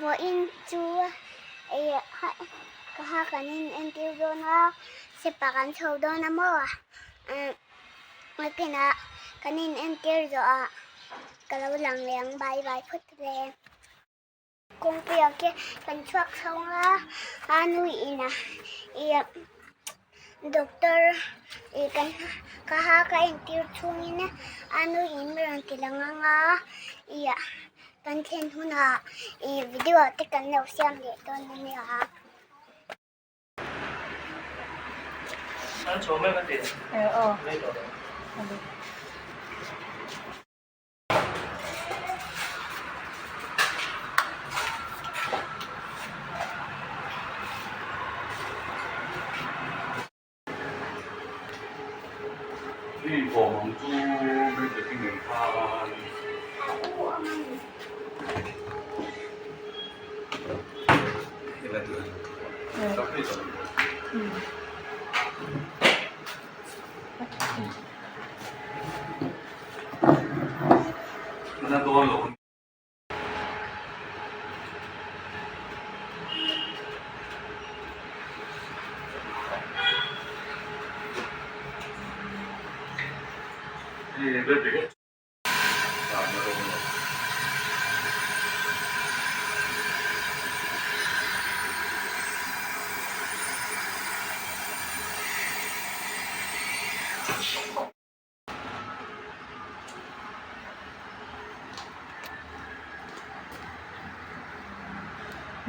Vawiin chu ka ha kan in entir dawn a, sepa kan chho dawn a maw? Nakinah kan in entir zawh ah ka lo lang leh ang bye bye phawt le. Kawngpuia khi kan chhuak chho a, a nu in a doctor ih kan ka ha ka entir chhungin a nu in mi rawn ti lang ang a ih kan thlen hunah ih video te kan lo siam leh dawn a nia.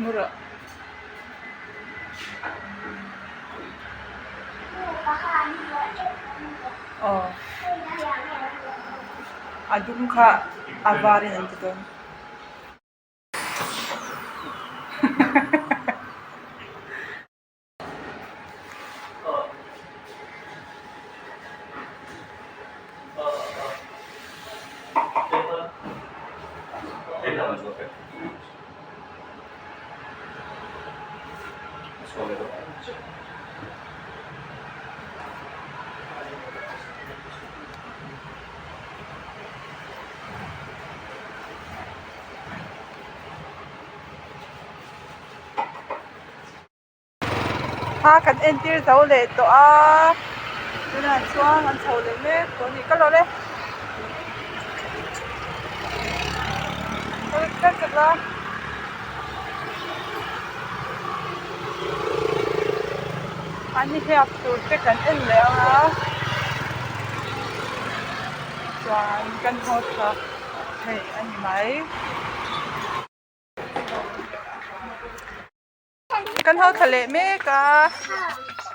Mura. Aw. A dum kha a var in an ti dawn. Kha kan entir zo leh tawh a tunah chuan an chho leh mek tawh a ni ka lawr e ka chak la. An hiap tur te kan en leh ang a chuan kan haw tha thei a ni mai. Kan haw thla leh mek a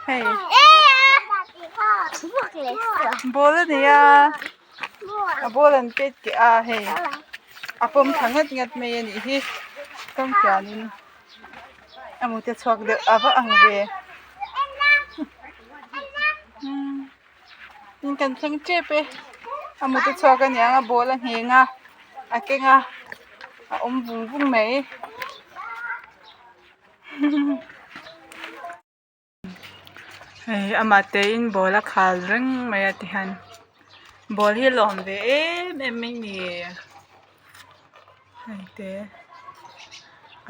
hei ball a ni a a ball an pet keh a hei a pawm thla ngat ngat mai a nih hi kawng khianin a mute chhuak deuh a va ang ve in kan thleng tep e a mute chhuak a niang a ball a ngheng a a keng a a awm vung vung mai. Hei amah te in ball a khal reng mai a tihian ball hi lawm ve em em mai ni hei te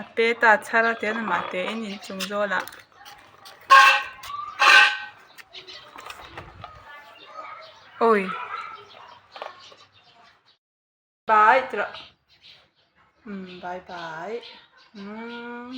a pet a a chhar a tihian amah te in inchung zawl ah. Awi bye tih rawh umm bye bye umm.